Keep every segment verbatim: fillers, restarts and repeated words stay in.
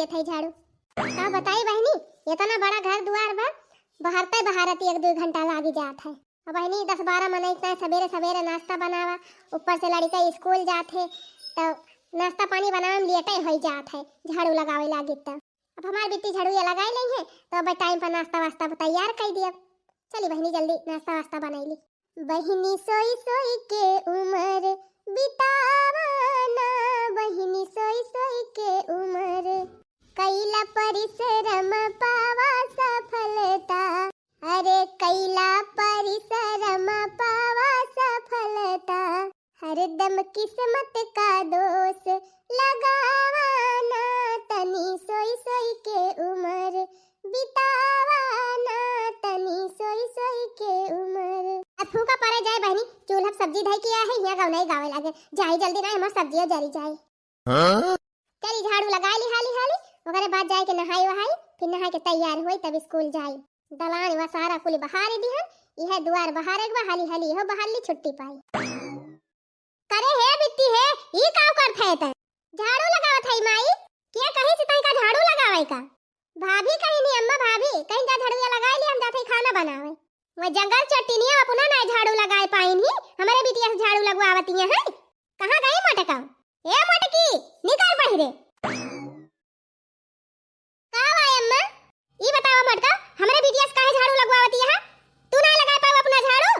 देत है झाड़ू। का बताई बहिनी, इतना बड़ा घर दुआर बा, बहरते बहरत एक दो घंटा लागी जात है। अब बहिनी, दस बारह मनई इतना सबेरे सबेरे नाश्ता बनावा, ऊपर से लड़िका स्कूल जात है, तो नाश्ता पानी बनावे में लेटे होई जात है, झाड़ू लगावे लागी त। अब हमार बिट्टी झाड़ू ये लगाई लेई है, तो अब टाइम पर नाश्ता वास्ता तैयार कर दिया। चली बहिनी, जल्दी नाश्ता वास्ता बनाई ली। बहिनी सोई सोई के उमर बितावा ना, बहिनी सोई सोई के उमर, कैला परिश्रम पावा सफलता, अरे कैला परिश्रम पावा सफलता, हरदम किस्मत का दोष लगावा ना, तनी सोई सोई के उमर बितावा ना, तनी सोई सोई के उमर। अब फूका परे जाए बहिनी, चूल्हा पे सब्जी धई के आहे, हियाँ गवनई गावे लागे। जाई जल्दी ना, हमार सब्जियो जरी जाए। हाँ? चली झाड़ू लगाई ली हाली हाली, ओकरे बाद जाए के नहाई वहाई, फिर नहाई के तैयार होई तब स्कूल जाई। दलान वा सारा कुल बहारी दिहन, इहे दुआर बहारे के बा, हाली हाली इहो बहार ली, छुट्टी पाई। करे हे बिट्टी हे, ई का करत है तै? झाड़ू लगावत है माई। के कहीं से तई का झाड़ू लगावे का? भाभी कहीं नहीं अम्मा, भाभी कहीं जा झाड़ूया लगाई ली, हम जाते ही खाना बनावे। वो जंगल चट्टिनिया अपना ना झाड़ू लगाए पाइन ही, हमारे बिटिया से झाड़ू लगवावतिया है। कहाँ गई मोटका? ए मोटकी, निकल पड़ी रे। का बा अम्मा? ई बतावा मोटका, हमरे बिटिया से काहे झाड़ू लगवावती है? तू ना लगा पाऊ अपना झाड़ू?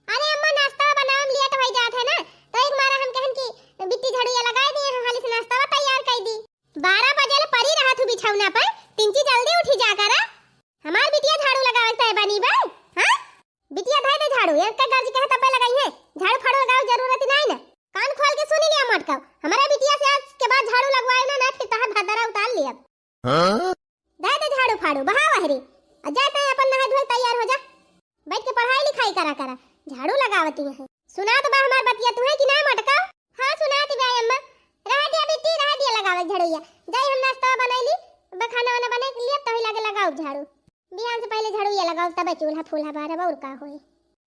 अरे अम्मा, नाश्ता बनावे में लेट होई जात है ना, तो एक मारा हम कहन कि बिट्टी झाड़ू ये लगाई दिए हैं, हाली से नाश्ता तैयार कर दी। बारह बजे ले परी रहा तू बिछौना पर, तिनची जल्दी उठी जा करा। हमार बिटिया झाड़ू लगावे के बनी बा, हाँ? बिटिया धई दे झाड़ू, एक के गर्ज के है तब्बे लगाई है। झाड़ू फाड़ू लगावे जरूरत ही नहीं ना। कान खोल के सुनी लिया मोटका, हमारे बिटिया से आज के बाद झाड़ू लगवाए ना, ना फिर तहार भदरा उतार लिया। हाँ? दे दे झाड़ू फाड़ू, बहा वहरी। और जा तै अपन नहाए धोए तैयार हो जा। बैठ के पढ़ाई लिखाई करा करा, झाड़ू लगावती है। सुना तो बा हमार बतिया तुम्हें कि ना मोटका? हाँ सुना तो बा अम्मा। रह दिया बिट्टी, रह दिया लगावे झाड़ूया। जाई हम नाश्ता बनाई ली, बा खाना वाना बनाई के लिए तभी लागे लगाओ झाड़ू। बिहान से पहले झाड़ू ये लगाओ, तबे चूल्हा फूल्हा बारब, और का होई।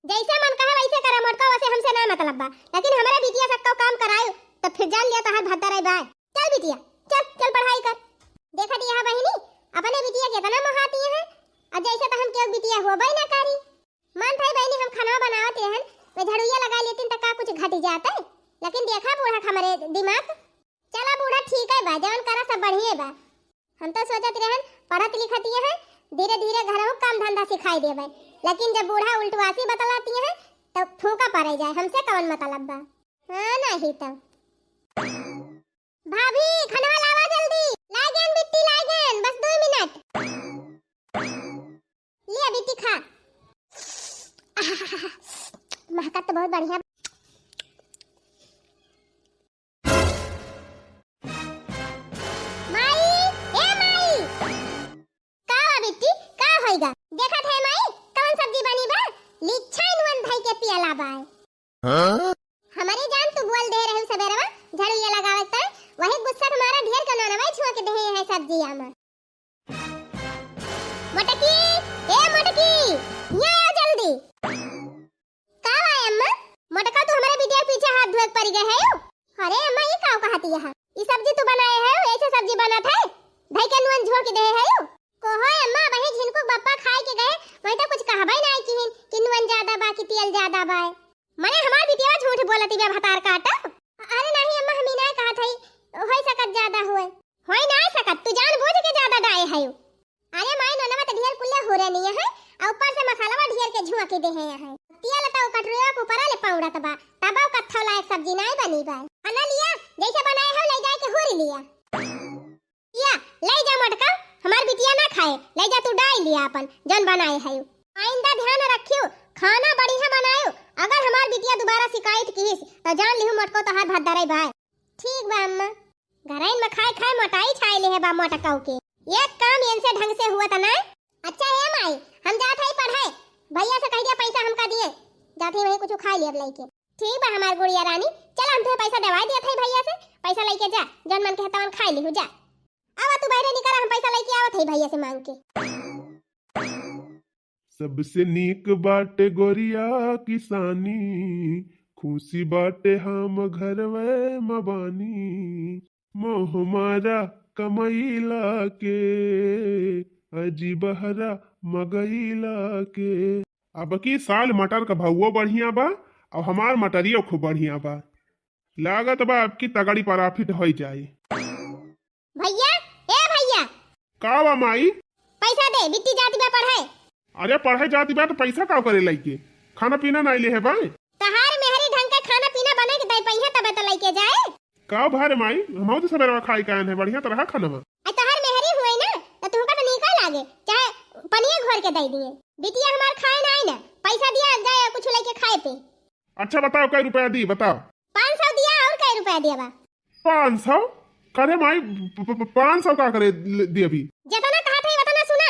जैसे मन कहे वैसे करा मोटका, वैसे हमसे ना मतलब बा, लेकिन हमारे बिटिया से को काम करायो तो फिर जान लिया तहार भद्दा रही बाय। चल बिटिया, चल, चल पढ़ाई कर। देखा दिया बहिनी, अपने बिटिया के इतना मोहाती है, और जैसे तो हम केहू बिटिया होबे ना करी। मन भाई बहिनी हम खाना बनावत रहन, मैं झाड़ूया लगा लेती तो का कुछ घट जाता, लेकिन देखा बूढ़ा का हमारे दिमाग। चला बूढ़ा ठीक है बा, जवन करा सब बढ़िया बा। हम तो सोचत रहन पढ़त लिखत ये है, धीरे धीरे घरहु काम धंधा सिखाई देबे, लेकिन जब बूढ़ा उल्टवासी बतलाती है तो फूका पड़े जाए, हमसे कवन मतलब बा? हाँ नहीं तो। भाभी खनवा लावा जल्दी, लागे बिट्टी लागे, बस दो मिनट। लिया बिट्टी खा। महकत तो बहुत बढ़िया। माई, ए माई। का बा बिट्टी, का होइगा? देखत है माई, कौन सब्जी बनी बा? लिच्छा नुअन धई के पियला बाय। हाँ? हमरी जान तू बोल दे रहे सबेरवा, झाड़ू ये लगावत है, वही गुस्सा तुम्हारा ढेर का नोनवा छुआ के देहे है सब्जिया में। मोटकी, ए मोटकी, यहाँ आओ जल्दी। का बा अम्मा? मोटका तू हमारे बिटिया के पीछे हाथ धोए के परी गए है यू? अरे अम्मा, ये का कहती है? ये सब्जी तू बनाए है, ऐसे सब्जी बनत है? धई के नुअन झोंक दे है यू? को हो अम्मा, वही झिनकू के बप्पा खाए के गए, वही तो कुछ कहबे ना किहिन कि नुअन ज्यादा बा कि तेल ज्यादा बा। मने हमार बिटिया झूठ बोलती बा भतार काटा। अरे नहीं अम्मा, हम ही ना कहत हई, होई सकत ज्यादा होए। होई ना सकत, तू जान बूझ के ज्यादा डाए है। अरे माई, नोनवा त ढेर कुल्ले हो रहे नहीं है, और ऊपर से मसालावा ढेर के झुआ के दे है। तिया लता वो कटोरिया के ऊपर ले पाउड़त बा, तब वो कत्थो लायक सब्जी नाई बनी बा। अना लिया, जैसे बनाए हो ले जाए के हुरी लिया। या, ले जा मोटका, हमार बिटिया ना खाए, ले जा तू डाई लिया अपन, जौन बनाए है। आइंदा ध्यान रखियो, खाना बढ़िया बनायो, अगर हमार बिटिया दोबारा शिकायत कीस, तो जान लिहू मोटको तोहार भद्दरई बाय। ठीक बा अम्मा। घरइन में खाए खाए मोटाई छाए ले है बा मोटकऊ के। एक काम इनसे ढंग से हुआ त ना। अच्छा हे माई, हम जात हई पढ़ाए, भैया से कह दिया पैसा हमका दिए, जात हई वहीं कुछ खाए लिया अब लइके। ठीक बा हमार गुड़िया रानी, चल हम तुहे पैसा देवाई दिया था भैया से, पैसा लइके जा, जौन मन के है तवन खाए लिहू जा। आवा तू बाहरे निकला, हम पैसा लइके आवत हई भैया से मांग के। सबसे नीक बाटे गोरिया किसानी, खुशी बाटे हम घरवे म बानी। मोह मारा कमैला के, अजी बहरा मगैला के। अब की साल मटर का भउवो बढ़िया बा, अउर हमार मटरियो खूब बढ़िया बा। लागत बा अब की तगड़ी profit होइ जाई। भइया, ए भइया। का बा माई? पैसा दे, बिट्टी जाति बा पढ़े। अरे पढ़े जाति बा त पैसा का करे लइके? खाना पीना नाई लेहे बा? तहार मेहरी ढंग के खाना पीना बने के दे पइहे तबे त लइके जाए। का भा रे माई, हमहू त सबेरवा खाई के आएन है, बढ़िया त रहा खाना बा। आ तहार मेहरी हुए ना, त तुहका त नीका लागे, चाहे पनिया घोर के दे दिए। बिटिया हमार खाए ना आई ना, पैसा दिया जाए कुछ लइके खाए पे। अच्छा बताओ, कै रुपया दी, बताओ। पाँच सौ दिया, अउर कै रुपया दिया बा? पाँच सौ? करे माई, प-, प-, प-, पाँच सौ का करे ल-, दी अभी? जितना कहा था, उतना सुना।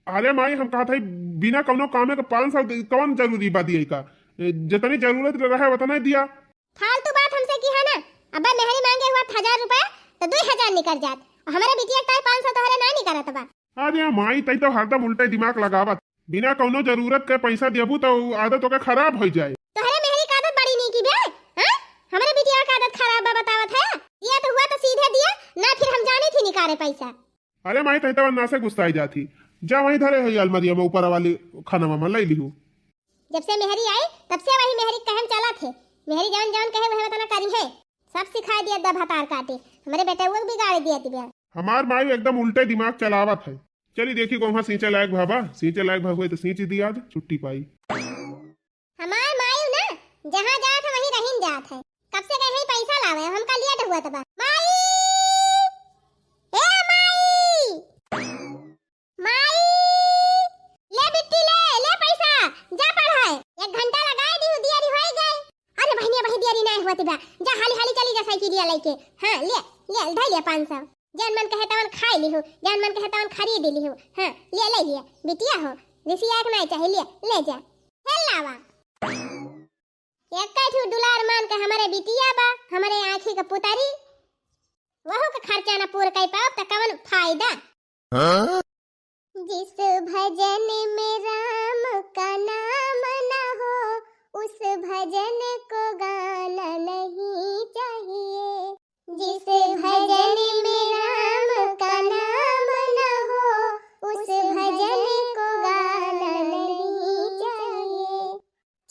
अरे माई, हम कहा था, बिना कौनो कामे के पाँच सौ दे-, कौन जरूरी बा दिए का? ए, जितनी जरूरत रहे, उतना ही दिया। फालतू बात हमसे की है ना? अब्बा मेहरी मांगे हुआ हजार रुपया, तो दुई हजार निकर जात। और हमारे बिटिया के ताई पाँच सौ तोहरे ना निकरत बा। अरे माई, तई तो हरदम उल्टे दिमाग लगावत। बिना कौनो जरूरत के पैसा देबू तो उ आदत ओके खराब हो जाए। तोहरे मेहरी का आदत बड़ी नीकी बे, हाँ? हमरे बिटिया का आदत खराब बा बतावत है। दिया तो हुआ तो सीधे दिया, ना फिर हम जाने थी निकारे पैसा। अरे माई, तई तो ना से गुस्साई जाती। जा वहीं धरे है अलमारिया में ऊपर वाली खाना में ले लिहू। जब से मेहरी आई, तब से वही मेहरी कहम चला थे। मेहरी जौन जौन कहे वह बतना करी है। सब सिखाई दिया दा भतार काटे। हमरे बेटे वो बिगाड़ दिया दिव्या। हमार माई एकदम उल्टे दिमाग चलावत है। चली देखी, कोहा सींचे लायक भाबा, सींचे लायक भाबा तो सींच दी, आज छुट्टी पाई। हमार माई ना, जहाँ जात है वहीं रहिन जात है। कब से कहे पैसा लावे, हमका लेट हुआ तबा। माई, ए माई, माई, ले बिट्टी ले, ले पैसा, जा पढ़ाए। एक घंटा लगाए दी, दियारी होई गए। अरे बहिनी, बहिनी, दियारी नहीं हुआ तबा, जा हाली हाली चली जा साइकिलिया लेके। हाँ, ले, ले, धई ले पाँच सौ। जौन मन कहे तवन खाई लिहू, जौन मन कहे तवन खरीद लिहू। हाँ, ले, ले लिया, बिटिया हो, रिसिया के नहीं चाहे, ले, ले जा। हे लावा। एक ठू दुलार मान के हमरे बिटिया बा, हमरे आँखी के पुतरी, वहू के खर्चा न पूर कर पाओ त कवन फायदा? हाँ? जिस भजन में राम का नाम न हो, उस भजन को गाना नहीं चाहिए। जिस भजन में राम का नाम न हो, उस भजन को गाना नहीं चाहिए।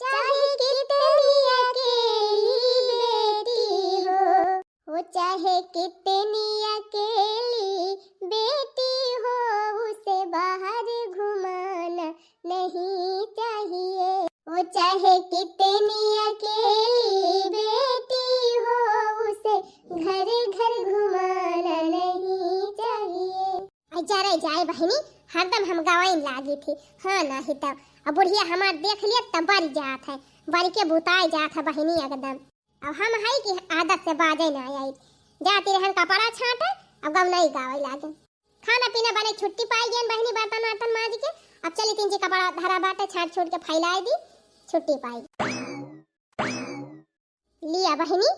चाहे कितनी अकेली बेटी हो, वो चाहे कितनी अकेली बेटी हो, उसे बाहर घुमाना नहीं चाहिए। वो चाहे कितनी अकेली बेटी हो, उसे घर घर घुमाना नहीं चाहिए। आई जा रे जाए बहिनी, हरदम हम गवाइन लागी थी। हाँ, नाही तब अब बुढ़िया हमार देख लिया तब बरी जात है, बरी के बुताए जात है बहिनी एकदम। अब हम है कि आदत से बाजे ना आई, जाती रहन कपड़ा छाटे, अब गवनई गावे लागे। खाना पीना बने छुट्टी पाई गयन बहिनी, बर्तन वर्तन माज के अब चली तीन जी कपड़ा धरा बाटे, छाट छूट के फैलाए दी, छुट्टी पाई। लिया बहिनी,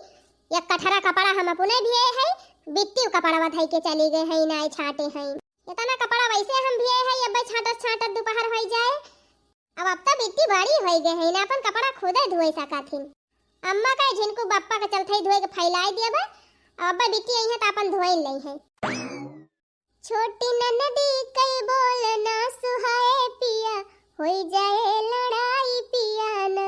एक कठरा कपड़ा हम अपने भिए है, बिट्टी कपड़वा धई के चली गए है, नाई छाटे है। इतना कपड़ा वैसे हम भिए है, अब छाटत छाटत दोपहर होई जाए। अब, अब तो बिट्टी बड़ी होई गए है ना, अपन कपड़ा खुदे धोए सकत हिन। अम्मा का झिनकू बप्पा के चलते ही धोए के फैलाई दिया बा। अब अब्बा बिट्टी आई है तो अपन धोए ले है। छोटी ननदी कई बोल ना सुहाए पिया, होई जाए लड़ाई पिया ना।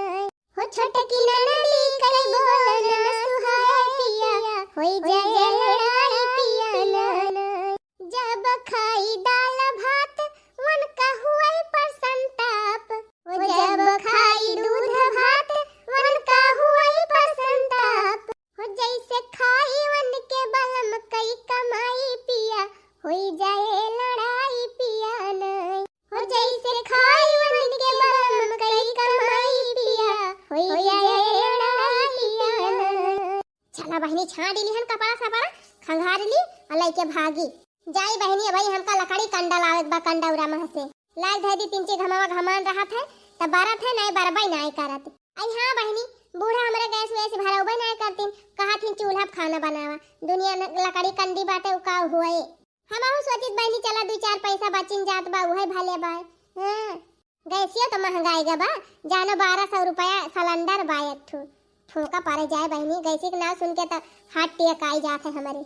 हो छोटकी ननदी कई बोल ना सुहाए पिया, होई जाए लड़ाई पिया ना। जब खाई दाल भात, वन का हुआई पर संताप। वो जब खाई दूध भात, वन का हुआई पर संताप। हो जैसे खाई वन के बलम कई कमाई पिया, होई जाए लड़ाई पिया नाई। हो जैसे खाई वन के बलम कई कमाई पिया, होई जाए लड़ाई पिया नाई। चला बहिनी, छाड़ लिहन कपड़ा सपड़ा, खंगार ली और लइके भागी। जाई बहिनी, भाई हमका लकड़ी कंडा लावे के बा, कंडौरा मह से। लाग धै दी, तीन ची घमावा घमान रहत है, तब बरत है, नहीं बरबई नहीं करत। आई हाँ बहिनी, बूढ़ा हमरे गैस वैस भरौबे नहीं करतीन, कहत हिन चूल्हा पे खाना बनावा, दुनिया न लकड़ी कंडी बाटे, उ का हुए। हमहू सोचित बहिनी, चला दू चार पैसा बचिन जात बा, उहे भले बा। हाँ, गैसियो तो महंगाई गा बा, जानो बारह सौ रुपया सिलेंडर बा एक ठो। फूंका परे जाए बहिनी, गैसी के नाम सुन के तो हार्ट अटैक आई जात है हमरे।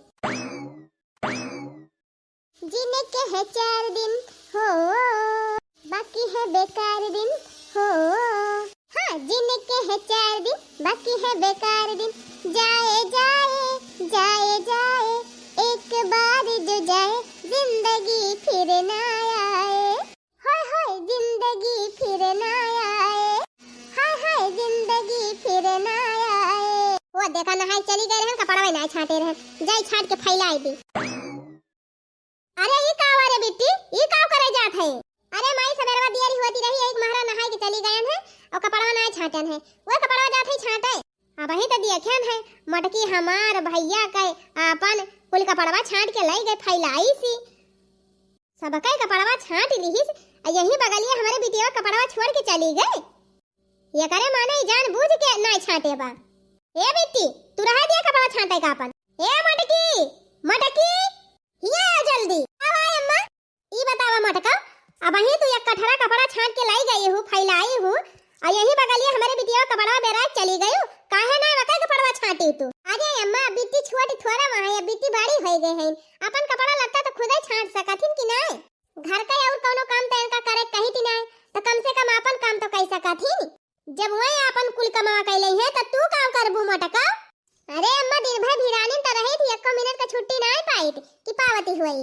जिनके है चार दिन हो, बाकी है बेकार दिन हो। हाँ, जिनके है चार दिन, बाकी है बेकार दिन। जाए, जाए, जाए, जाए, एक बार जो जाए, जिंदगी फिर ना आए। हाय, हाय, जिंदगी फिर ना आए। हाय, हाय, जिंदगी फिर ना आए। वो देखा, नहाई चली गए रहन, कपड़वा ना छाटे रहन। जाई छाट के फैलाई दी। अरे, ई का रे बिट्टी, ई का करे जात है? अरे माई, सबेरवा दियरी होती रही, एक महरा नहाई के चली गयन है और कपड़वा ना छाटन है। वो कपड़वा जात है छाटे। अबहीं तो देखन है, मोटकी हमार भैया के आपन कुल कपड़वा छाट के लई गए फैलाई सी। सबके कपड़वा छाट लिहिस, आ यही बगलिया हमरे बिटिया कपड़वा छोड़ के चली गए। एकरे माने ई जान बूझ के नाय छाटे बा। ए बिट्टी, तू रहा दिया कपड़वा छाटे का आपन। ए मटकी, मटकी, हिया आ जल्दी। का बा अम्मा? ई बतावा मटका, अबहीं तू एक कठरा कपड़ा छाट के लाई गई हूँ, फैलाई हूँ, और यही बगलिया हमरे बिटिया कपड़वा बेराए चली गई, काहे ना वकै कपड़वा छाटी तू? अरे अम्मा, बिट्टी छोट थोड़ा वहाँ है, बिट्टी बड़ी हो गई है, अपन कपड़ा लत्ता तो खुदे छाट सकत हिन कि नाय? घर का और कौनो काम तो इनका करे कही थी नाय, तो कम से कम अपन काम तो कह सकत हिन। जब वही अपन कुल कमावा कैले है, तो तू का करबू मटका? अरे अम्मा, दिन भर भिरानिन तो रही थी, एको मिनट का छुट्टी नाय पाई थी कि पावती हुई।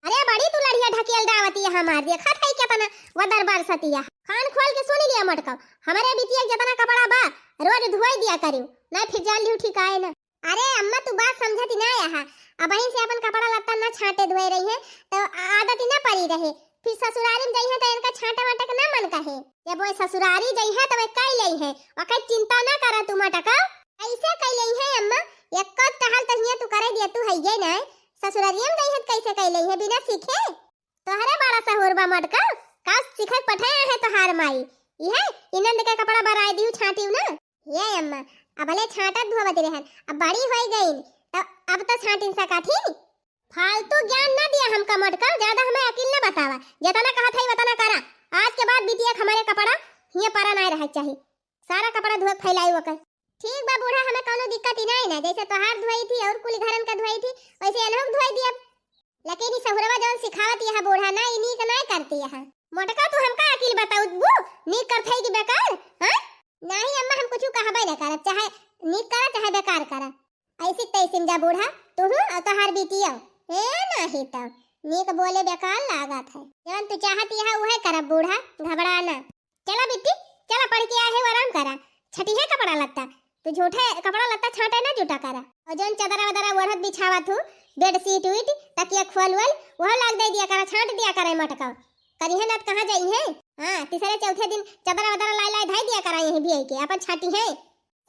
अरे बड़ी तू लड़िया ढकेल डावती है हमार, देखत है केतना वदर बरसती है। कान खोल के सुन लिया मटका, हमरे बिटिया के जतना कपड़ा बा, रोज धोई दिया करियो, नहीं फिर जान लियो ठिकाए ना। अरे अम्मा, तू बात समझती ना यहाँ। अबहीं से अपन कपड़ा लत्ता ना छाटे धोए रही है, तो आदत ही ना पड़ी रहे। फिर ससुरारी में जइहे तो इनका छाटे वाटे के ना मन कहे। जब वो ससुरारी जइहे तो वे कई लइहे, वकै चिंता ना करा तू मटका। कैसे कई लइहे अम्मा? एक टहल तो हियाँ तू करे दिया, तू है ये ना। ससुरारिया में जइहे तो कैसे कई लइहे बिना सीखे? तोहरे बड़ा सहूर बा मटका, का सिखक पठाया है तोहार माई? इहे इनंद के कपड़ा बराए दिहु छाटिउ ना। ये अम्मा, अबले छाटत धोवत रहन, अब बड़ी होई गईन, तो अब तो छाटिन सकत ही। फालतू ज्ञान ना दिया हमका मटका, ज्यादा हमें अकिल ना बतावा। जितना कहत है उतना करा। आज के बाद बिटिया के हमारे कपड़ा हियाँ परा ना रहे के चाही। सारा कपड़ा धोए के फैलाई ओकर। ठीक बा बूढ़ा, हमें कौनो दिक्कत ही नाई ना, जैसे तोहार धोई थी और कुल घरन का धोई थी, वैसे अनहु के धोई दियब। लेकिन ई सहुरवा जौन सिखावत यह बूढ़ा ना, ई नीक नाई करती यह। मोटका तू हमका अकिल बताउत बू, नीक करत है कि बेकार, हाँ? नाही अम्मा, हम कुछ कहबे ना करब, चाहे नीक करा चाहे बेकार करा। ऐसी तैसी में जा बूढ़ा, तू हूँ और तोहार बिटिया। हे नाही तो नीक बोले बेकार लागत है। जौन तू चाहत यह उहे करब बूढ़ा, घबरा ना। चला बिट्टी, चला पढ़ के आए है, आराम करा, छटी है कपड़ा लत्ता, तू झूठे कपड़ा लत्ता छाटे ना जुटा करा। और जौन चदरा वदरा ओढ़त बिछावत हूँ, बेडशीट उईट, तकिया खोल वोल, वह लाग दे दिया करा, छाट दिया करा मटका। करिहे ना त कहाँ जाइहे? हाँ, तीसरे चौथे दिन चदरा वदरा लाई लाई धाई दिया करा यहीं भी आइके, अपन छाटी है।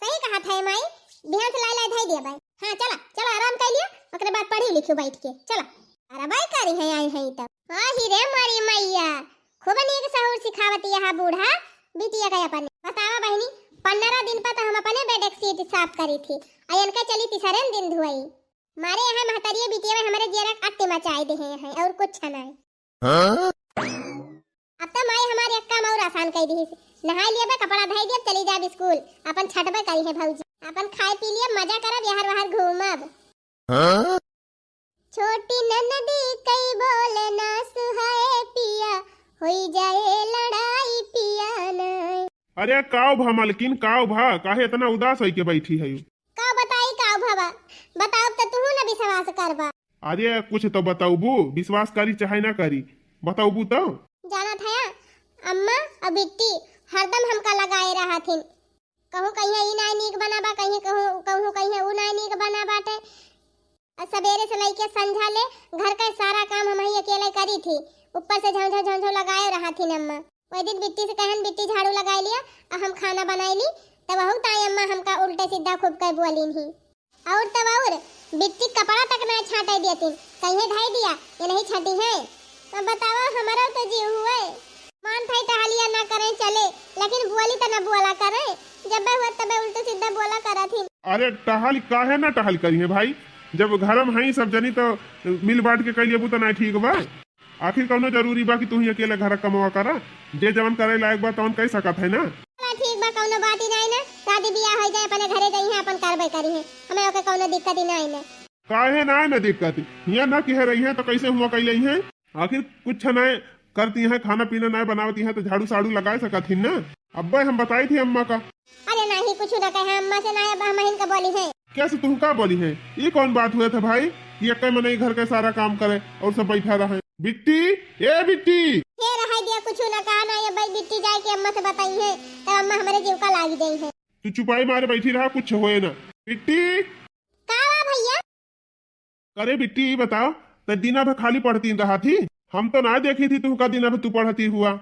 सही कहत है माई, बिहान से लाई लाई धाई दिया बाई। हाँ, चला, चला, आराम कर लिया, ओकरे बाद पढ़ी लिखियो बैठ के, चला। अरे बाई करी है, आई है तब। हाँ ही रे मोरी मैया, खूब नीक सहूर सिखावत यह बूढ़ा बिटिया का अपने। बतावा बहिनी, पन्द्रह दिन पर तो हम अपने बेडशीट साफ करी थी, आ इनका चली तीसरे दिन धुआई। मारे यहाँ महतरिये बिटिया में हमारे जियरा के अत्ते मचाए दे हैं, और कुछ नहीं। हाँ? अब तो माई हमारे एक काम और आसान कर दी, नहाई लिया बे, कपड़ा धोई दिया, चली जाब स्कूल, अपन छटबे करी है भौजी, अपन खाए पी लिया, मजा करब, यहर वहर घूमब। हाँ? छोटी ननदी कई बोले ना सुहाए पिया, होई जाए लड़ाई पिया नाई। अरे काव भा मलकिन, काव भा, काहे इतना उदास होई के बैठी है? का बताई काव भा, बताओ तो तू ना विश्वास करबा। अरे कुछ तो बताउबू, विश्वास करी चाहे ना करी, बताउबू तो। जानत है अम्मा और बिट्टी हरदम हमका लगाए रहथिन, कहूँ कहिए ई नाई नीक बना बा, कहिए कहूँ, कहूँ कहिए ऊ नाई नीक बना बाटे। और सबेरे से लइके संझा ले घर का सारा काम हम ही अकेले करी थी, ऊपर से झौझौ झौझौ लगाए रहथिन अम्मा। वही दिन बिट्टी से कहन, बिट्टी झाड़ू लगाई लिया और हम खाना बनाई ली, तब वहू ताई अम्मा हमका उल्टे सीधा खूब कह बोलिन ही। और तब और बिट्टी कपड़ा तक ना छाटे दियतिन, कहिए धाई दिया, ये नहीं छाटी है। अब बतावा, हमारा तो जीव हुए। मान थाई टहलिया ना करें चले, लेकिन बोली तो ना बोला करें, जब हुआ तबे उल्टे सीधा बोला करत ही। अरे टहल काहे ना टहल करी है भाई, जब घर में हई सब जनी तो मिल बांट के कह लेबू तो ना ठीक बा। आखिर कौनो जरूरी बा कि तू ही अकेले घर कमवा करा? जे जवन करे लायक बा तवन कह सकत है ना। चला ठीक बा, कौनो बात ही नहीं ना, शादी बियाह हो जाए, अपने घरे जाई है, अपन कार्रवाई करी है, हमें ओके कौनो दिक्कत ही नहीं ना। काहे नाय न दिक्कत? हियाँ न किहे रही है तो कैसे हुआ कैले हैं? आखिर कुछ नाय करती हैं, खाना पीना नाय बनावती हैं तो झाड़ू साड़ू लगाए सकत ही ना। अब्बे हम बताई थी अम्मा का। अरे नाही, कुछ न कहे अम्मा से, ना अब हम इनका बोली है। कैसे तुम का बोली है? ये कौन बात हुआ था भाई कि एक मनई घर का सारा काम करे और सब बैठा रहे? बिट्टी, ए बिट्टी। हे रहाई दिया, कुछ न कहा ना, ये भाई बिट्टी जाए के अम्मा से बताई है, तब अम्मा हमारे जीव का लाग जाई है। तू चुपाई मारे बैठी रहा, कुछ होए ना। बिट्टी। का बा भैया? करे बिट्टी, ई बताओ, त दिना भर खाली पढ़ती रहा थी? हम तो ना देखी थी तुहका दिना भर तू पढ़ती हुआ।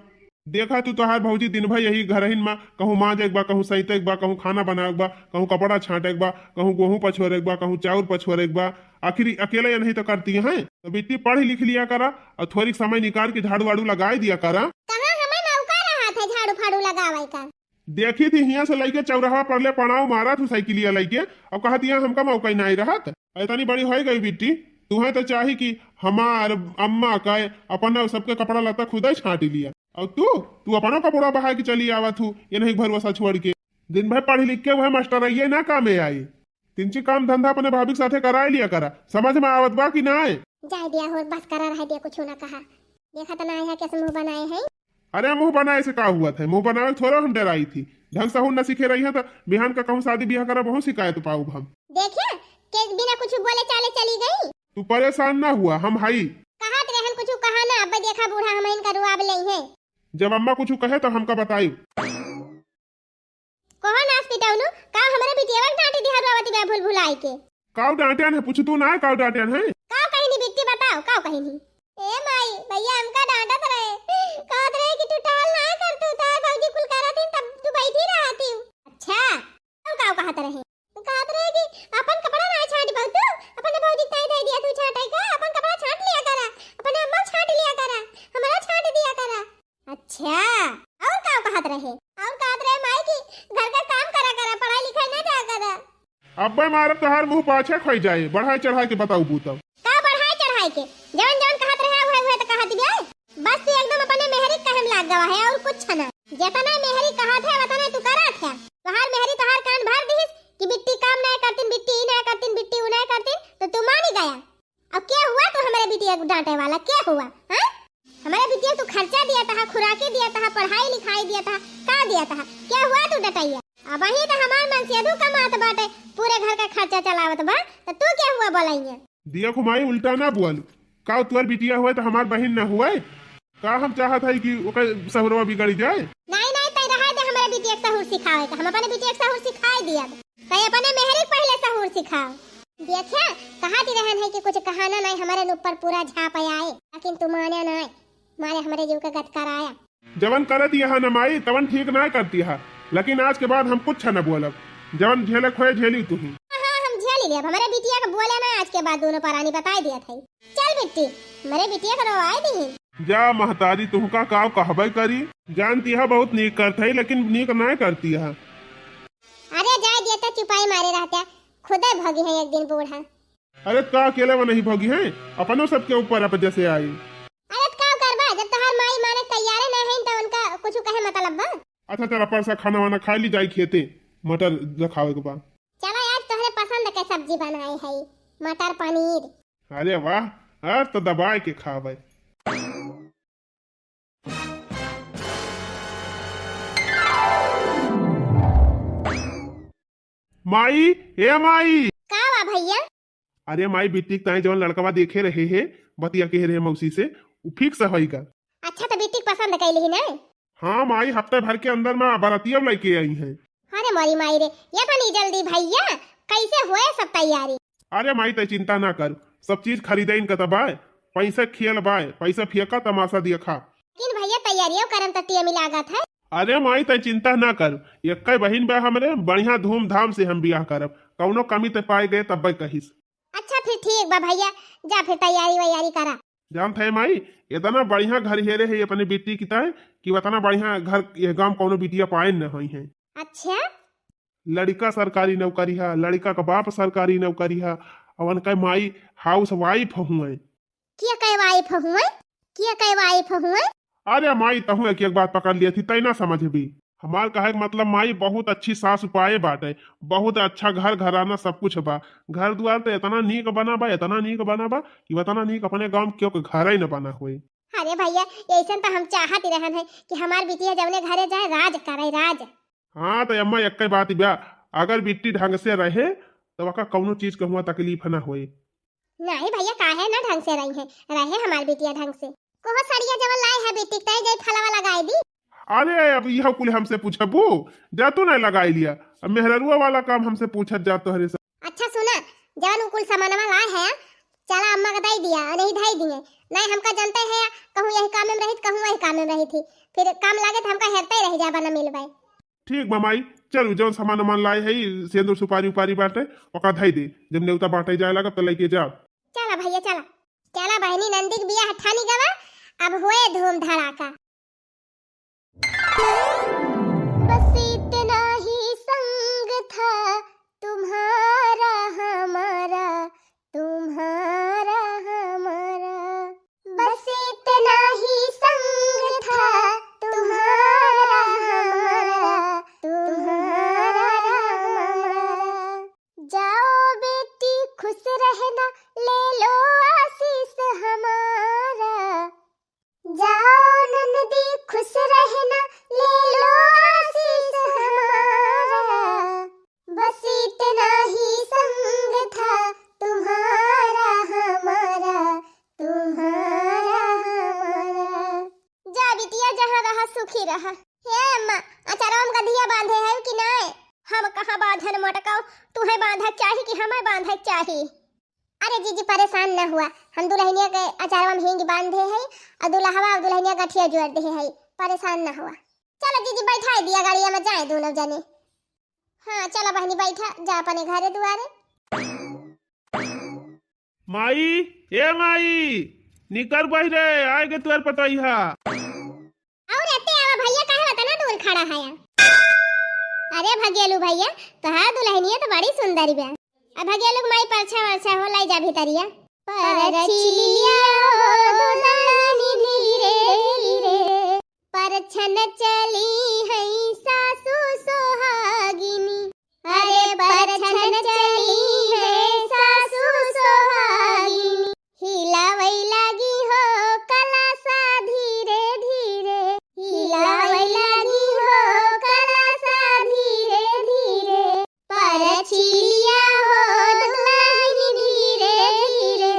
देखा तू, तोहार भौजी दिन भर यही घरहिन में कहूँ माँज एक बा, कहूँ सैंत एक बा, कहूँ खाना बना एक बा, कहूँ कपड़ा छाँट एक बा, कहूँ गोहूँ पछोर एक बा, कहूँ चाउर पछोर एक बा। आखिर अकेले ये नहीं तो करती हैं। तो बिट्टी पढ़ लिख लिया करा और थोड़ी समय निकाल के झाड़ू वाड़ू लगाए दिया करा। कहाँ हमें मौका रहा था झाड़ू फाड़ू लगावे का? देखी थी हियाँ से लइके चौराहा पर ले पड़ाव मारा तू साइकिलिया लइके, अब कहत यहाँ हमका मौका ही नाहीं रहत। इतनी बड़ी होई गई बिट्टी, तुहें तो चाही कि हमार अम्मा का अपन सबके कपड़ा लत्ता खुदे छाँट लिया, और तू, तू अपनो कपड़ा बहा के चली आवत हूँ, ये नहीं भरोसा छोड़ के। दिन भर पढ़ लिख के वह मास्टर आइए ना कामे आई। तिनची काम धंधा अपने भाभी के साथे कराए लिया करा, समझ में आवत बा कि नाय? जाए दिया हो, बस करा रह दिया, कुछ ना कहा। देखा तो ना आया कैसे मुंह बनाए हैं। अरे मुंह बनाए से का हुआ था, मुंह बनावे थोड़ा हम डराई थी। ढंग से न सीखे रही है तो बिहान का कहूँ शादी ब्याह करा बहुत शिकायत पाऊ हम। देखिए, के बिना कुछ बोले चाले चली गई। तू परेशान ना हुआ, हम हई। कहा तो रहन कुछ कहा ना, अब देखा बूढ़ा हम इनका रुआब ले हैं। जब अम्मा कुछ कहे तो हमका बताई। कहो नास पिटौनू, का हमरे बिटिया के डांट दिया रोवत बा भूल भुलाई के? काऊ डांटन है, पूछ तू ना, काऊ डांटन है? का कहनी बिट्टी बताओ, का कहनी? ए माई, भैया हमका डांटत रहे, कहत रहे कि तू टहल ना कर, तू तार भौजी कुल करत हिन, तब तू बैठी रहत हिन। अच्छा, तब का कहत रहे? कहत रहे कि अपन कपड़ा ना छांट पाऊ तू, अपने भौजी ताई दे दिया तू छांटे का, अपन कपड़ा छांट लिया करा, अपने अम्मा छांट लिया करा, हमारा छांट दिया करा। अच्छा, और का कहत रहे? और कहत रहे माई कि घर का काम करा करा, पढ़ाई लिखाई ना जा करा। अब्बे मारब तोहार मुंह पाछे खोई जाए, बढ़ाई चढ़ाई के बताऊ बूता। का बढ़ाई चढ़ाई के? जवन जवन कहत रहे उहे उहे तो कहत बे। बस तू एकदम अपने मेहरी कहे में लाग गवा है और कुछ ना। जितना मेहरी कहत है उतना तू करत है। तोहार मेहरी तोहार कान भर दिहिस कि बिट्टी काम ना करतीन, बिट्टी ई ना करतीन, बिट्टी ऊ ना करतीन, तो तू मानी गया। अब क्या हुआ तू हमारे बिटिया को डांटे वाला, क्या हुआ? हाँ, हमारे बिटिया तू खर्चा दिया था, खुराकी दिया था, पढ़ाई लिखाई दिया था, का दिया था, क्या हुआ तू डटैया? अब वही तो हमार मन से अदू कमात बाटे, पूरे घर का खर्चा चलावत बा, तो तू क्या हुआ बोलैया? दिया घुमाई उल्टा ना बोल, का तोर बिटिया हुआ तो हमार बहिन ना हुआ? का हम चाहत है कि ओकर सहुरवा बिगड़ जाए? नहीं, नहीं, तै रहा दे हमरे बिटिया के सहूर सिखावे के, हम अपने बिटिया के सहूर सिखाए दिया। तै अपने मेहरी के पहिले सहूर सिखाओ। देखिया, कहा दी रहन है कि कुछ कहाना नहीं, हमारे ऊपर पूरा झाप आए, लेकिन तू माने नहीं, मारे हमारे जीव के गत कराया। जवन करत यह न माई, तवन ठीक ना करती है, लेकिन आज के बाद हम कुछ न बोलब। जवन झेले खोए झेली तू ही। हाँ, हम झेली लेब, हमारे बिटिया के बोले ना आज के बाद दोनों परानी बताई दिया था। चल बिट्टी, मरे बिटिया के रोवाए दीही। जा महतारी, तुहका का कहबे करी। जानती है बहुत नीक करत है, लेकिन नीक ना करती है। अरे जाए दिया तो चुपाई मारे रहते, खुदे भगी है एक दिन बूढ़ा। अरे का अकेले वो नहीं भगी है, अपनो सबके ऊपर अब जैसे आई। अरे का करबा, जब तोहार माई माने तैयारे ना है तो उनका कुछ कहे मतलब बा? अच्छा चला परसा खाना वाना खा ली, जाई खेते, मटर रखावे के बा। चला आज तोहरे पसंद के सब्जी बनाए है, मटर पनीर। अरे वाह, आज तो दबाए के खावे। माई, ए माई। का बा भैया? अरे माई, बिट्टी के ताई जवन लड़कवा देखे रहे है, बतिया कहे रहे मौसी से, उ fix होई गा। अच्छा, तो बिट्टी के पसंद कैली ही ना? हाँ माई, हफ्ते भर के अंदर में बरतिया लइके आई है। अरे मोरी माई रे, ये तो नहीं जल्दी भैया, कैसे हुए सब तैयारी? अरे माई, तै चिंता ना कर, सब चीज खरीदे इनका तबाय, पैसा खेल बाय, पैसा फेंका तमाशा देखा। लेकिन भैया, तैयारियों करम त टेम लागत है। अरे माई, तै चिंता ना कर, एक्कै बहिन बा हमरे, बढ़िया धूमधाम से हम बियाह करब, कौनो कमी ते पाए गए तब्बे कहिस। अच्छा फिर ठीक बा भैया, जा फिर तैयारी वैयारी करा। जानत है माई, इतना बढ़िया घर हेरे है अपने बिट्टी की ताय कि उतना बढ़िया घर ये गांव कौनो बिटिया पाए न होई है। अच्छा। लड़का सरकारी नौकरी है, लड़का का बाप सरकारी नौकरी है, और उनका माई housewife हुए। किया कै wife हुए? किया कै wife हुए? अरे माई, तहु एक एक बात पकड़ लिया थी, तै ना समझबी। हमार कहे के मतलब माई, बहुत अच्छी सास पाए बाटे, बहुत अच्छा घर घराना सब कुछ बा। घर दुआर तो इतना नीक बना बा, इतना नीक बना बा कि उतना नीक अपने गाँव में केहू के घर ही न बना होई। अरे भैया, ऐसन तो हम चाहत ही रहन है कि हमार बिटिया जौने घरे जाए, राज करे, राज। हाँ, तो अम्मा, एक बात बा, अगर बिट्टी ढंग से रहे तो ओका कौनो चीज के हुआ तकलीफ ना होए। नहीं भैया, काहे ना ढंग से रही है, रहे हमार बिटिया ढंग से। कोहो सड़िया जवन लाए है बिट्टी, तय जाई फलवा लगाए दी। अरे, अब यह कुल हमसे पूछबू? जा तू नहीं लगाई लिया, अब मेहररुआ वाला काम हमसे पूछत जा तोहरे से। अच्छा सुना, जवन उ कुल सामानवा लाए है, चला अम्मा के दे दिया, नहीं धई दिए। नहीं, हमका जनते है, कहूँ यही काम में रही, कहूँ वही काम में रही थी, फिर काम लागे तो हमका हेरते ही रह जाबा, न मिलबे। ठीक बा माई, चलू जौन सामान उमान लाए है, सेंदूर सुपारी उपारी बाटे, ओका धई दे, जब नेवता बांटे जाए लागब त लेके जाब। चला भैया चला, चला बहनी, नंदी के बियाह ठानी गवा, अब होए धूम धड़ाका। बस इतना ही संग था तुम्हारा हमारा, तुम्हारा हमारा। बस इतना ही संग था तुम्हारा हमारा, तुम्हारा हमारा। जाओ बेटी खुश रहना, ले लो आशीष हमारा। जाओ ननदी खुश रहना, ले लो आशीष हमारा। बस इतना ही संग था तुम्हारा हमारा, तुम्हारा हमारा। जा बिटिया, जहाँ रहा सुखी रहा। हे अम्मा, अचारवा में गंधिया बांधे है कि नाय? हम कहाँ बांधन मोटकाओ, तुहे बांधक चाही कि हमें बांधक चाही? अरे जीजी, परेशान न हुआ, हम दुल्हनिया के अचारवा में हींग बांधे है और दुल्हवा और दुल्हनिया गठिया जोड़ दे है, परेशान न हुआ। चलो जीजी, बैठा दिया गाड़िया में, जाए दोनों जने। हाँ चलो बहनी, बैठा जा अपने घरे दुआरे। माई, ए माई, निकर बहिरे, आए गे तुअर पतोहिया। और एते आवा भैया, काहे वतना दूर खड़ा है? अरे भगेलू भैया, तोहार दुल्हनिया तो बड़ी सुंदर बा। अब भगेलू के माई परछा वरछा हो, लाई जा भीतरिया। परछिलिया हो दुल्हनी धीरे धीरे, परछन चली है सासू सोहागिनी। अरे परछन चली है सासू सोहागिनी, हिलावै लागी हो कलासा धीरे धीरे, हिलावै लागी हो कलासा धीरे धीरे। परछिलिया हो दुल्हनी धीरे धीरे।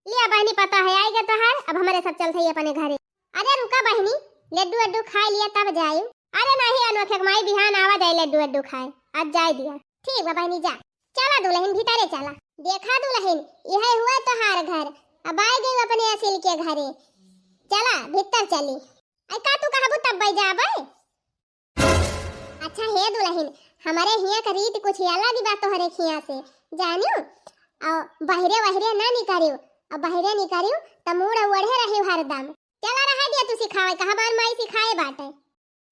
लिया बहनी, पता है आइगा तोहार, अब हमरे सब चलत है अपने घरे। अरे रुका बहनी, लड्डू वड्डू खाए लिया तब जायु। अरे नहीं अनोखे के माई, बिहान आवा जाए लड्डू वड्डू खाए, आज जाए दिया। ठीक बा बहनी, जा। चला दुल्हन भीतरे चला। देखा दुल्हन, यह हुआ तोहार घर, अब आए गए अपने असिल के घरे। चला भीतर चली। आई का तू कहबू तब जाबे। अच्छा हे दुल्हन, हमरे हियाँ का रीत कुछ अलग बा तोहरे हियाँ से, जानियो? और बहरे वहरे ना निकरियो, और बहरे निकरियो त मूड़ ओढ़े रहियो हरदम। चला रहा दिया तू सिखावे, कहाँ बार माई सिखाए बाटे।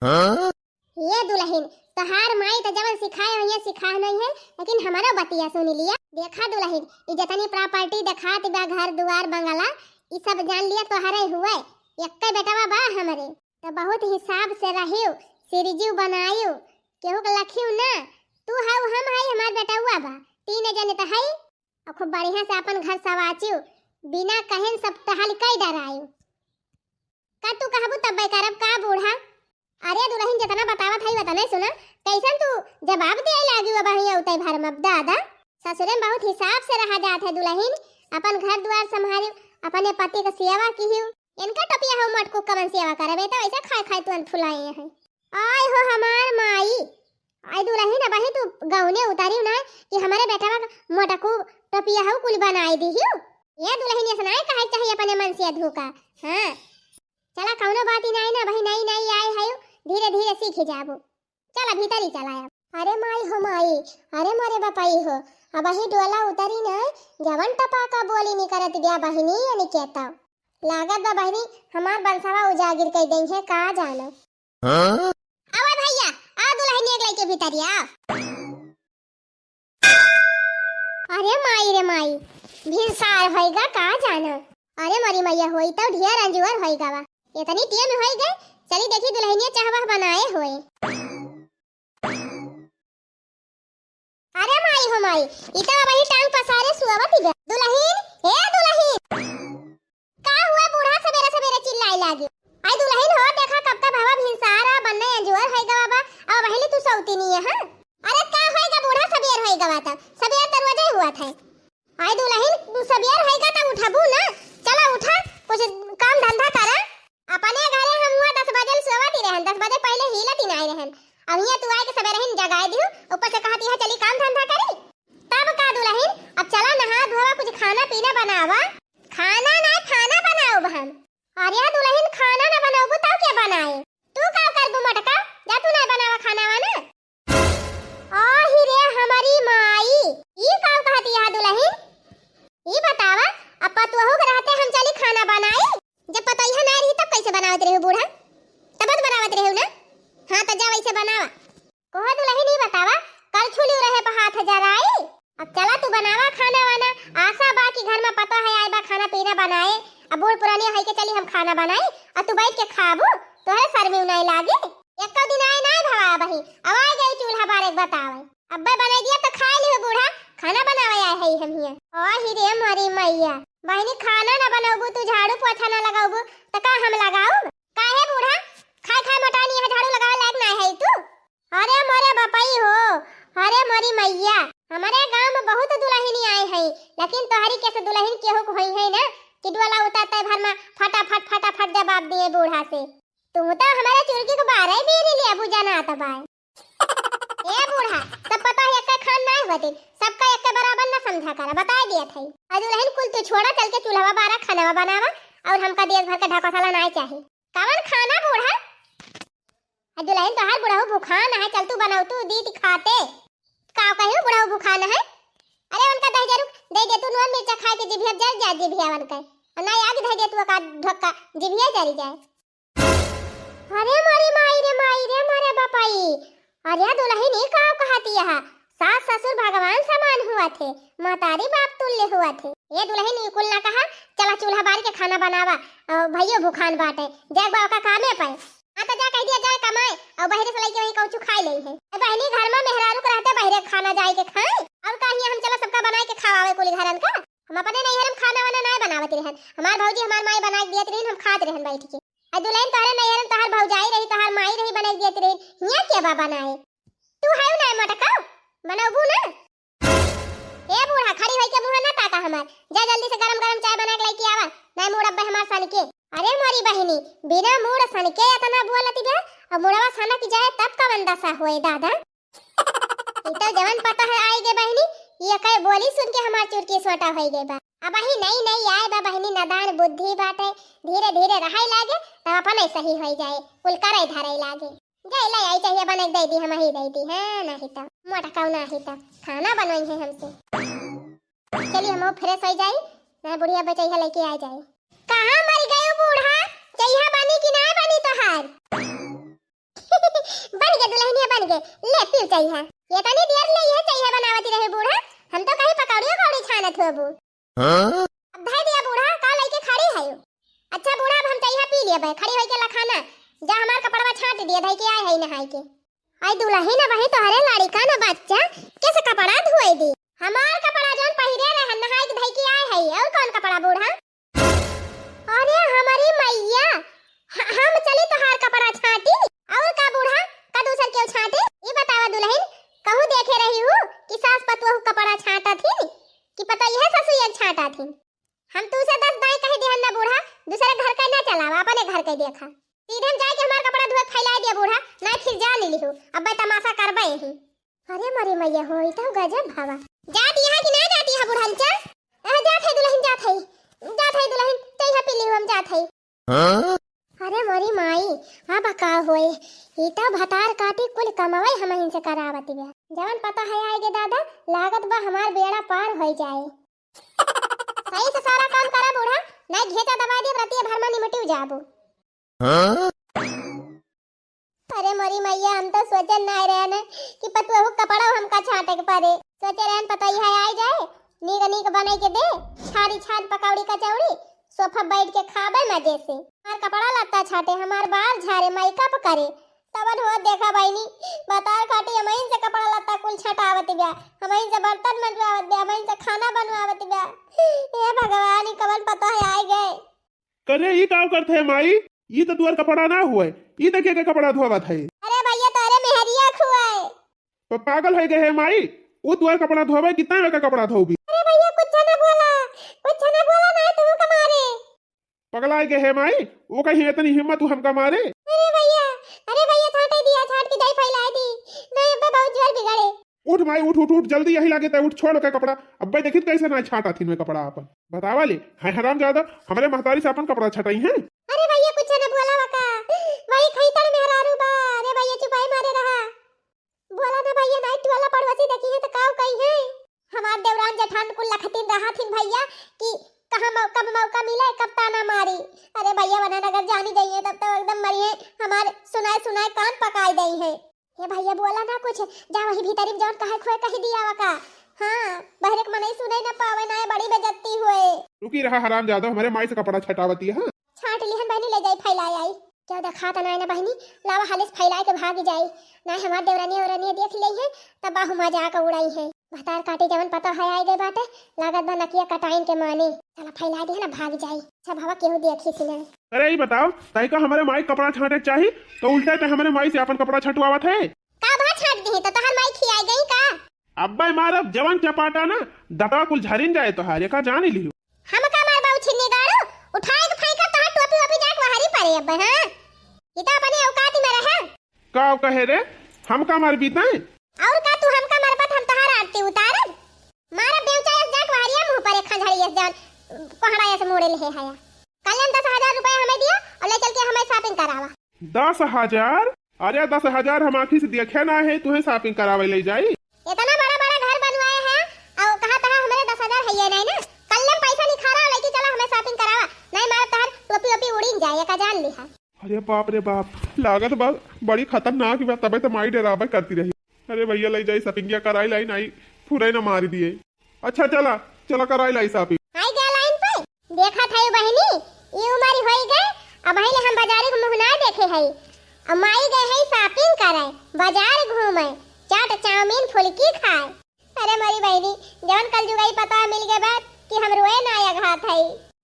हाँ? ये दुल्हन, तोहार माई त जवन सिखाए होइहे सिखाए नहीं है, लेकिन हमरो बतिया सुन लिया। देखा दुल्हन, ई जतनी प्रॉपर्टी देखात बा, घर दुआर बंगला, ई सब जान लिया तोहरे हुए, एक्के बेटवा बा हमरे। त बहुत हिसाब से रहियो, सिरजियो बनायो, केहू के लखियो ना। तू हऊ, हम हई, हमार बेटउआ बा, तीन जने त हई। और खूब बढ़िया से अपन घर सवाचियो, बिना कहन सब टहल कई डरायो। का तू कहबू तब्बे करब का बूढ़ा? अरे दुल्हन, जितना बतावत हई उतने सुना, कैसन तू जवाब दिए लागी अब बढ़िया उतई भर में दादा। ससुरे में बहुत हिसाब से रहा जात है दुल्हन, अपन घर दुआर संभालियो, अपने पति के सेवा किहियो। इनका टोपिया हो मोटकू कवन सेवा करबे, तो ऐसे खाए खाए तुरंत फुलाए हैं। आय हो हमार माई, आय दुल्हन, अबही तू गौने उतारी ना कि हमारे बेटवा का मोटकू टोपिया हो कुल बनाए दिहियो। ये दुल्हन, ऐसा नहीं कहे चाहिए अपने मन से अधू का। हाँ चला, कौनो बात ही नहीं ना, अबही नई नई आए है, धीरे धीरे सीख जाबो। चला भीतरी चला अब। अरे माई हो माई, अरे मोरे बपाई हो, अबही डोला उतरी ना, जवन टपाका बोली निकरत बिया बहिनी अनिकेता। लागत बा बहिनी, हमार बंसवा उजागिर कई देई है, का जानो। हाँ? आवा भैया, आ दुल्हनिया के लेके भीतरिया। अरे माई रे माई, भिनसार होइगा का जानो। अरे मरी मैया, होई तो ढेर अंजुअर होइगा बा। इतनी टेम होई गई, चली देखी दुलहिनिया चाह वाह बनाए होए। अरे माई हो माई, ई त अबही टांग पसारे सुअवत बा। दुलहिन, ए दुलहिन। का हुआ बूढ़ा सबेरे सबेरे चिल्लाए लागी? आई दुलहिन हो, देखा कब का भवा भिनसार आ, बन्ने अंजुअर होई गवा बा, अब अबही ले तू सौती नहीं है, हाँ? अरे का होई गा बूढ़ा, सबेर होई गवा त, सबेर त रोजे हुआ था। आई दुलहिन, तू सबेर होई गा त उठबू ना, चला उठा, कुछ काम धंधा करा। अपने घरे हम हुआ दस बजे ले सोवत ही रहन, दस बजे पहिले हिलत ही नाई रहन। अब हियां तू आए के सबेरे ही जगाए दिहू, ऊपर से कहत यहाँ चली काम धंधा करी। तब का दुलहिन, अब चला नहा धोवा, कुछ खाना पीना बनावा। खाना नाई, खाना बनाउब हम। अरे दुलहिन, खाना ना बनाउबू तब के बनाए? तू का करबू मोटका, जा तू नाई बनावा खाना वाना। आही रे हमारी माई, ई का कहत यहाँ दुलहिन? ई बतावा, अब पतोहू के रहते हम चली खाना बनाई? जब पतोहिया ना रही तब कैसे बनावत रहे बूढ़ा? तब तो बनावत रहे ना। हाँ तो जा वैसे बनावा। कोह दुलहिन ई बतावा, कलछुली रहे पर हाथ जराई? अब चला तू बनावा खाना वाना। आशा बा कि घर में पतोह आए बा खाना पीना बनाए। अब बूढ़ पुरानी होई के चली हम खाना बनाई, अब तू बैठ के खाबू, तोहरे शर्मी नाई लागे। एको दिन आए नाई भवा बही, अब आ गई चूल्हा बारे के बतावे। अब्बे बनाई दिया तो खाए लिहो बूढ़ा, खाना बनावे आए हई हम हिया। ओ ही रे मोरी मैया, बहिनी खाना ना बनाउबू, तू झाड़ू पोछा ना लगाउबू, तो का हम लगाउब? काहे बूढ़ा, खाए खाए मोटानी है, झाड़ू लगावे लायक ना है तू? अरे मोरे बपई हो, अरे मोरी मैया, हमारे गांव में बहुत दुलहिनी आए हैं, लेकिन तोहरी कैसे दुलहिन केहू को होई है ना कि डोला उतारते भर में फटाफट फटाफट जवाब दिए बूढ़ा से। तू तो हमारे चुरकी को बारह ही बीरी ले अबू जाना आता बाय। ए बूढ़ा, सब पतोह एक्के खान नाय होतिन, सबका एक्के बराबर न समझा करा, बताए दिया थई। अ दुलहिन कुल तू छोड़ा, चल के चूल्हा बारा, खाना बनावा और हमका देश भर के ढकोसला नाय चाही। कवन खाना बूढ़ा? अ दुलहिन तोहार बुढ़ऊ भुखान है, चल तू बनाऊ तू दीदी खाते। का कहियो बुढ़ऊ भुखान है? अरे उनका दहिजरू दे दे तू, नून मिर्चा खाए के जिभिया जल जाए जिभिया उनके। और ना आग धे दे तू का ढक्का जिभिया जल जाए। अरे मोरी माई रे माई रे मोरे बपाई, अरे दुलहिन ई का कहती है? सास ससुर भगवान समान हुआ थे, महतारी बाप तुल्य हुआ थे। ए दुलहिन ई कुल ना कहा, चला चूल्हा बार के खाना बनावा, और भइयो भुखान बाटे, जाग बा ओका कामे पे। हाँ तो जा कह दिया जाए कमाए, और बहरे से लइके वहीं कौचू खाए ले है। ए बहनी घर में मेहरारू के रहते बहरे खाना जाए के खाए, और का हियां हम चला सबका बनाए के खवावे कुली घरन का। हम अपने नैहर में खाना वाना ना बनावत रहन, हमार भौजी हमार माई बना के दियत रहन, हम खात रहन बैठ के। आ दुलहिन तोहरे नैहर में तोहार भौजाई रही, तोहार माई रही, बनाई दियत रही, हियां के बा बनाए? तू है ना मोटका, बनौबू ना? ए बूढ़ा, खड़ी होई के मुंह ना ताका हमार, जा जल्दी से गरम गरम चाय बना के लेके आवा, नहीं मूड़ अब्बे हमार सन के। अरे मोरी बहिनी, बिना मूड़ सन के इतना बोलत बे, अब मुड़वा सनक जाए तब कवन दशा होए दादा। ई तो जवन पता है आई गे बहिनी, ये कई बोली सुन के हमार चुरकी सोटा होई गई बा। अब ही नई नई आए बा बहिनी, नादान बुद्धि बाटे, धीरे धीरे रहाई लागे, तब अपने सही होई जाए, कुल करे धरे लागे। जाए ले आई चाहिए बने दे दी, हम ही दे दी, हाँ, नहीं तो मोटकाऊ नहीं तो खाना बनवाई है हमसे। चली हम फ्रेश होई जाई, ना बुढ़िया बचैया लेके आ जाई। कहाँ मर गयो बूढ़ा, चाहिए बनी कि ना बनी तोहार? बन गे दुलहिनिया, बन गे। ले, पीव चाय है। ये तनी देर ले ये चाय है बनावती रहे बूढ़ा। हम तो कहीं पकौड़ियो कौड़ी छानत होबू। हाँ? अब धै दिया बूढ़ा, का लइके खड़ी है? अच्छा बूढ़ा, अब हम चाय पी लेबे, खड़ी होई के लखाना। जा हमार कपड़वा छाट दिया, धई के आए है नहाई के। आई दुलहिन, अब ही तोहरे लड़िका न बच्चा, कैसे कपड़ा धोए दी? हमार कपड़ा जौन पहिरे रहन, नहाई के धई के आए है, और कौन कपड़ा बूढ़ा? अरे हमारी मैया, ह-, हम चली तोहार कपड़ा छाटी? और का बूढ़ा, का दूसर केहू छाटे? ई बतावा दुलहिन, कहूँ देखे रही हूँ कि सास पतोहू कपड़ा छाटत हिन, कि पतोहिया ससुइया छाटत हिन? हम तू से दस दाई कह दिहन ना बूढ़ा, दूसरे घर के ना चलावा, अपने घर के देखा। सीधे हम जाए के हमार कपड़ा धोए फैला दिया बूढ़ा, नहीं फिर जा ली लिहू, अब तमाशा करबे ही। अरे मरी मैया हो, ई तो गजब हवा। जाती है कि ना जाती है बुढ़नचा? अह, जात है दुलहिन, जात है। जात है दुलहिन, तै है पीली हम जात है। हाँ? अरे मरी माई, अब का होए? ई तो भतार काटी कुल कमावे हमहिन से करावत बा। जवन पता है आए गे दादा, लागत बा हमार बेड़ा पार होई जाए। सही से सारा काम करा बूढ़ा, नहीं घेचा दबा दे, रतिया भर में निमटियो जाबू। हाँ? अरे मोरी मैया, हम तो सोचन नाय रहन कि पतोहू कपड़ा हमका छाटे के पड़े। सोचे रहन पतोहिया आई जाए, नीक नीक बनाई के दे, छानी छान पकौड़ी कचौड़ी, सोफा बैठ के खाबे मजे से। हमार कपड़ा लत्ता छाटे, हमार बाल झारे, मेकअप करे, तबन हो देखा बहिनी, भतार काटी हमइन से कपड़ा लत्ता कुल छटावत बा, हमइन से बर्तन मंजवावत बा, हमइन से खाना बनवावत बा। हे भगवान, ई कवन पतोह आइ गए। करे, ई का करत है माई? ई तो तुअर कपड़ा ना हुए, ई तो के, के कपड़ा धोवत है? अरे भैया, तोरे मेहरिया खुए। प-, पागल होइ गए है माई? उ तुअर कपड़ा धोवे, कितना का कपड़ा धोबी? अरे भैया, कुछ ना बोला, कुछ ना बोला, ना तू का मारे। पगलाइ गए है माई? उ कहीं इतनी हिम्मत तू हमका मारे? अरे भैया, अरे भैया, छाटे दिया, छाट के जाई फैलाए दी। नहीं, अब्बे बहुत जोर बिगड़े। उठ माई, उठ, उठ, उठ, जल्दी यही लागे ते उठ, छोड़ के कपड़ा। अब्बे देखित कैसे ना छाटा थीन में कपड़ा आपन। बतावा ले, है हरामजादा, हमरे महतारी से आपन कपड़ा छटाई हैं? अरे भैया, कुछ न बोला वका, वही खैतड़ मेहरारू बा। अरे भैया, चुपाई मारे रहा, बोला ना भैया, नहीं टोला पड़ोसी देखी है तो काव कही है। हमार देवरान जेठान कुल लखतीन रहा थीन भैया कि कहाँ मौका में मौका मिले, कब ताना मारी। अरे भैया, वरना अगर जानी जाइए तब तो एकदम मरिए, हमार सुनाए सुनाए कान पकाई दई है। हे भैया, बोला ना कुछ, जा वही भीतरी में जौन कहे खोए कही दिया वका। हाँ, बहरे के मनई सुने न पावे ना, बड़ी बेइज्जती हुए। रुकी रहा हरामजादा, हमरे माई से कपड़ा छटावती है। छाट लिहन बहिनी, ले जाई फैलाए आई। क्यों देखात नाय ना बहिनी, लावा हाले से फैलाए के भाग जाई। ना हमार देवरानी औरानी देख लेई है, तब बाहु मजाक उड़ाई है। भतार काटी जवन पतोह आइ गए बाटे, लागत बा नकिया कटाइन के माने। चला फैलाए दे ना, भाग जाई। अच्छा भवा, केहू देखी सी ना। अरे ई बताओ, तई का हमरे माई कपड़ा छाटे चाही, तो उल्टे ते हमरे माई से आपन कपड़ा छटवावत है। का भा छाट दी तो तोहर माई खियाई गई का? अब्बे मारब जवन चपाटा ना, दतवा कुल झरिन जाए तोहार, एका जान लियो। हम का मार बाऊ छिन्नी गाड़ू, उठाए के फेंकब तोहार टोपी वोपी जाके बाहरी परे अब्बे, हाँ? ई तो अपने औकात में रहे। का कहे रे, हम का मार बीते? और का तू हमका मारबत, हम तोहार आरती उतारब? मारब बेवचा यस जाके बाहरिया मुंह पर एक खंझड़ी यस जान, कोहड़ा यस मोड़े ले है हया। कल हम दस हजार रुपया हमें दिया और ले चल के हमें shopping करावा। दस हजार? अरे दस हजार हम आँखी से देखे ना है, तुहे shopping करावे ले जाई। इतना बड़ा बड़ा घर बनवाए है और कहा तहा हमरे दस हजार है ये नहीं ना। कल हम पैसा निखारा और लेके चला हमें shopping करावा, नहीं मार तहर टोपी ओपी उड़ीन जाए, एका जान लिहा। अरे बाप रे बाप, लागत बा बड़ी खतरनाक बा, तबे तो माई डरावे करती रही। अरे भैया ले जाई shopping कराई लाई, नहीं फुरे ना मार दिए। अच्छा चला, चला कराई लाई shopping। आई गया line पे, देखत है बहिनी, ई उमर होई गए, अबहीं ले हम बाजारी के मुँह ना देखे है। अब माई गए है shopping करे, बाजार घूमे, चाट चाउमीन फुलकी खाए। अरे मोरी बहिनी, जवन कलजुगाई पतोह मिल गए बा कि हम रोए ना अघात है।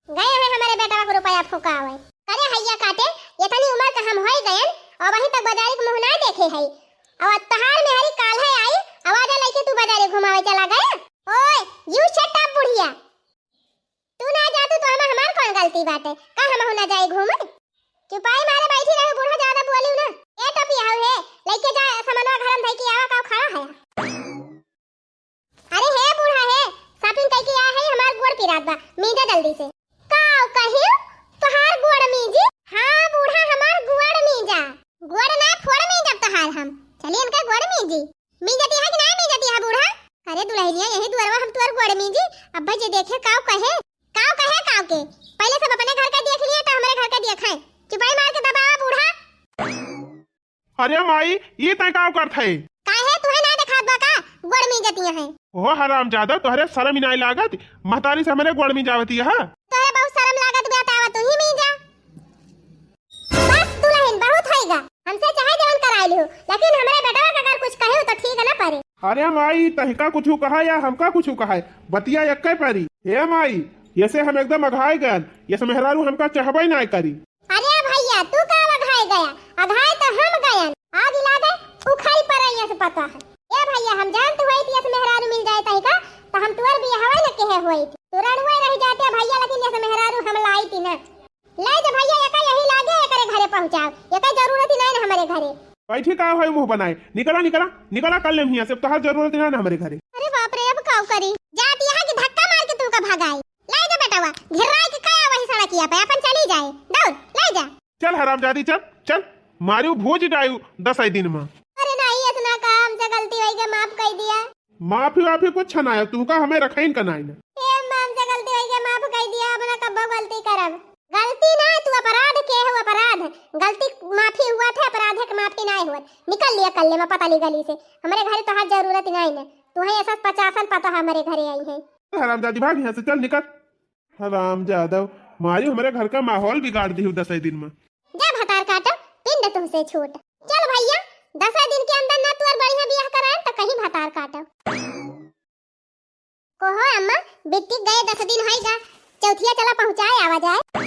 गए है हमरे बेटवा के रुपया फुकावे। अरे हैया काटे, इतनी उमर का हम होई गयन, अबहीं तक बाजारी के मुँह ना देखे है। और तहार मेहरी काल्हे आई, आवाज लेके तू बाजारी घुमावे चला गया। ओए, you shut up बुढ़िया। तू ना जातू तो हमा, हमार कौन गलती बाटे? का हमहू ना जाई घूमे? चुपाई मारे बैठी रहे, बूढ़ा ज्यादा बोलियो ना। ए टोपी आऊ है, लेके जा समनवा घर में धई के आवा, का खड़ा है? अरे हे बूढ़ा हे, shopping कई के आ है, हमार गोड़ पिरात बा, मीजा जल्दी से। का कहियो? तोहार गोड़ मीजी? हाँ बूढ़ा, हमार गोड़ मीजा। गोड़ ना फोड़ मीजब तोहार हम। चली इनका गोड़ मीजी। मीजती है कि ना मीजती है बूढ़ा? अरे दुल्हनिया, यही दुआरवा हम तोर गोड़ मीजी। अब्बा जे देखे काव कहे, काव कहे काव के। पहले सब अपने घर का देख लिए तो हमरे घर का देखे। चुपाई मार के दबावा बूढ़ा। अरे माई, ई तै काव करत है? काहे तुहे ना देखात बा का? गोड़ मीजती है। ओ हरामजादा, तोहरे शर्म ही नाई लागत? महतारी से हमरे गोड़ मीजावती है। तोहरे बहुत शर्म लागत बा, तावा तू ही मीजा। बस दुल्हन, बहुत होइगा। हमसे चाहे जवन कराई लियो, लेकिन हमरे बेटवा का अगर कुछ कहे तो ठीक ना परे। अरे माई, तहिका कुछ कहा या हमका कुछ कहा है, बतिया एक्के परी। हे माई, यसे हम एकदम अघाय गयन, यस मेहरारू हमका चाहबे ना करी। अरे भैया, तू का अघाय गया? अघाय तो हम गयन। आग लागे, उखड़ी परे यस पता है। ए भैया, हम जानत होइत यस मेहरारू मिल जाए तहिका, तो हम तुअर बियाहवा न केहे होइत। तू रड़ुए रह जाते भैया, लेकिन यस मेहरारू हम लाइत ना। ले जा भैया, एका यही लागे, एकरे घरे पहुँचाओ। एका जरूरत ही नहीं ना हमरे घरे। बैठी का होई मुँह बनाए? निकला, निकला, निकला, कर लेम हियाँ से, तोहार जरूरत ही नहीं ना हमरे घरे। अरे बाप रे, अब काव करी? जात यहाँ की धक्का मार के तू का भगाई। ले जा बेटवा, घेराई के काया वही सड़किया पे, अपन चली जाए। दौड़, ले जा। चल हरामजादी, चल, चल, मारियो भोज डायू दस आई दिन में। अरे नहीं, इतना काम से गलती होई के माफ कर दिया। माफी वाफी कुछ ना है, तू का हमें रखाइन का नाई ना। ए, हमसे गलती होई के माफ कर दिया, अब ना कब्बो गलती करब। गलती ना, तू अपराध के हो, अपराध। गलती माफी हुआ थे, अपराध के माफी ना हुआ। निकल लिया कल्ले में पता नहीं गली से। हमरे घरे तोहार जरूरत नहीं ना। तू है ऐसा पचासन पता हमरे घरे आई है। हरामजादी, भाग यहाँ से, चल निकल। हरामजादव, मारी हमरे घर का माहौल बिगाड़ दिहू दसई दिन में। जा भतार काटो, पिंड तुमसे छूट। चल भैया, दसई दिन के अंदर ना तोर बढ़िया बियाह कराए त कहीं भतार काटो। कहो अम्मा, बिट्टी गए दस दिन होइगा, चौथिया चला पहुँचाए आवा जाए।